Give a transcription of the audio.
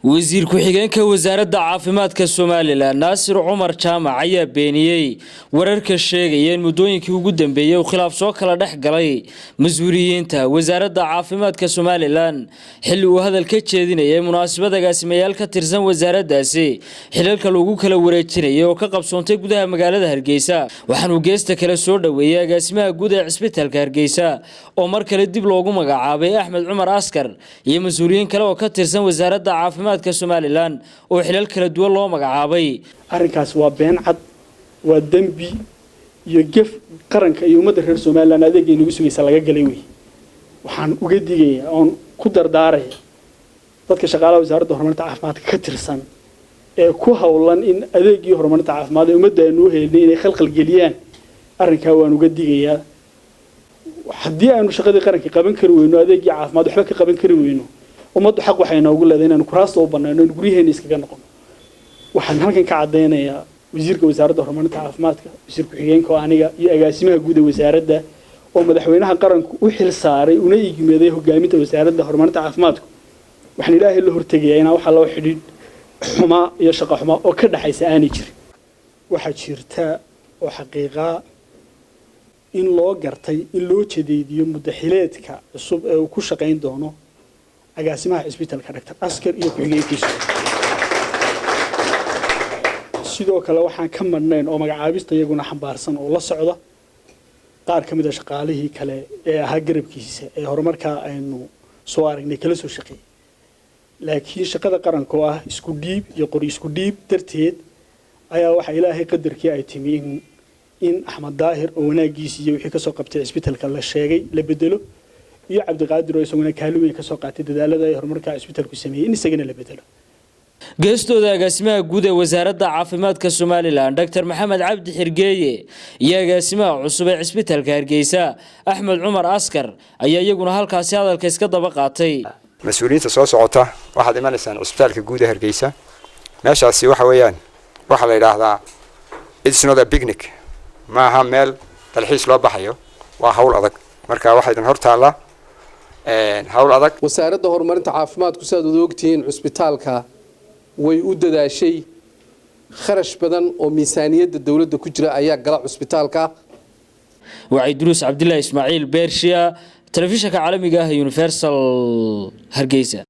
Wasiir ku-xigeenka wasaaradda caafimaadka Somaliland Naasir Cumar Jaamac ayaa beeniyey wararka sheegaya in muddooyinkii ugu dambeeyey uu khilaaf soo kala dhex galay mas-uuliyiinta wasaaradda caafimaadka Somaliland, xilli uu hadal ka jeedinayay munaasabad agaasimayaal ka tirsan wasaaraddaasi xilalka lagu kala wareejinayay oo ka qabsoontay gudaha magaalada Hargeysa. Waxaanuu geesta kale soo dhoweeyey agaasimaha guud ee cisbitaalka Hargeysa oo mar kale dib loogu magacaabay Axmed Cumar Askar iyo mas-uuliyiin kale oo ka tirsan wasaaradda caafimaadka Somaliland oo xilal kala duwan loo magacaabay. Arrinkaas waa been cad, waa dembi iyo gef qaranka iyo ummadda reer Somaliland adeegay nagu sugaysa laga galay wey. Waxaan uga digayaa oon ku dardaaraya dadka shaqaalaha wasaaradda horumarinta caafimaadka ka tirsan ee ku howlan in adeegii horumarinta caafimaad ee ummadda aynu u helnay inay khalkhal geliyaan. Arrinkaa waan uga digayaa. Haddii aynu shaqadii qaranka qaban kari weyno, adeegii caafimaad waxba ka qaban kari weyno, ummaddu xaq waxay noogu leedahay inaanu kuraasta u banayno, inu guryaheena iskaga noqono. Waxaan halkan ka caddaynayaa wasiirka wasaaradda horumarinta caafimaadka, wasiir ku-xigeenka oo aniga, iyo agaasimaha guud ee wasaaradda oo madaxweynaha qaranku u xil saaray una igmeeday hogaaminta wasaaradda horumarinta caafimaadku, waxaan Ilaahay la hortegayaa inaan waxaa loo xidhiidh xumaa iyo shaqo xumaa oo ka dhexaysa aanay jirin. Waxaa jirta oo xaqiiqaa in loo gartay in loo jadeediyo muddaxileedka cusub ee uu ku shaqayn doono agaasimaha cisbitaalka Dhaktar Askar iyo ku-xigeenkiisu. Sidoo kale waxaan ka madhnayn oo magacaabista iyaguna xambaarsan oo la socda qaar ka mid a shaqaalihii kale ee ahaa garabkiisa ee horumarkaa aynu soo aragnay kala soo shaqeeyey, laakiin shaqada qaranka oo ah isku dhiib iyo qori isku dhiib darteed ayaa waxaa Ilaahay qadarkii ay timi in Axmed Daahir oo wanaagiisi iyo wixii kasoo qabtay cisbitaalka la sheegay la bedelo, iyo Cabdiqaadir oo isaguna kaalin weyn kasoo qaatay dadaalada ay horumarka cisbitaalku sameeyey in isagana la bedelo. Geestooda, agaasimaha guud ee wasaaradda caafimaadka Somaliland Doctor Maxamed Cabdi Xirgeeye iyo agaasimaha cusub ee cisbitaalka Hargeysa Axmed Cumar Askar ayaa iyaguna halkaasi hadalka iska daba qaatay. Mas-uuliyiinta soo socota, waxaad imanaysaan cisbitaalka guud ee Hargeysa. Meeshaasi waxa weeyaan waxaa la yidhaahdaa "It's not a picnic", maaha meel dalxiis loo baxayo, waa hawl adag. Marka waxaa idin hor taallaa hawl adag. Wasaaradda horumarinta caafimaadku, sidaad wada ogtihiin, cusbitaalka way u dadaashay. Kharash badan oo miisaaniyadda dowladda ku jira ayaa gala cusbitaalka. Wacay Duruus Cabdilaahi Ismaaciil Beershiya, telefishinka caalamiga ah Universal, Hargeysa.